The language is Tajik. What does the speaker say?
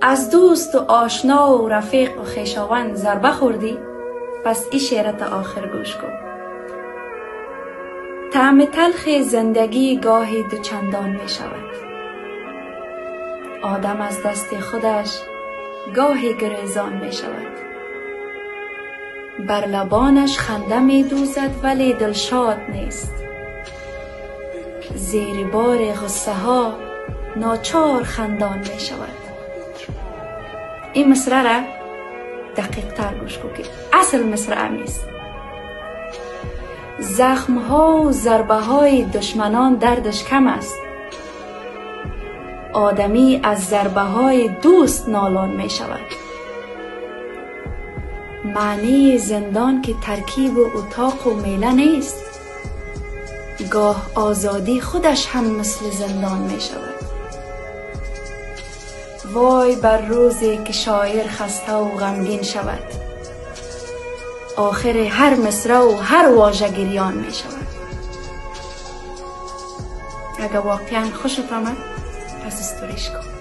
Аз дӯсту ошнову рафиқу хешованд зарба хӯрдӣ, пас ин шеъра то охир гӯш кун. Таъми талхи зиндагӣ гоҳе дучандон мешавад. Одам аз дасти худаш гоҳе гурезон мешавад. Бар лабонаш ханда медӯзад, вале дилшод нест. Зери бори ғуссаҳо ночор хандон мешавад. Ин мисрара дақиқтар гӯш кун, ки асл мисра аст. Захмҳо зарбаҳои душманон дардаш кам аст. Одамӣ аз зарбаҳои дӯст нолон мешавад. Маънии зиндон ки таркибу утоқу мела нест. Гоҳ озодӣ худаш ҳам мисли зиндон мешавад. Вой бар рӯзе ки шоир хаставу ғамгин шавад. Охири ҳар мисраву ҳар вожа гирён мешавад. Агар воқеан хушат омад, пас сториш кун.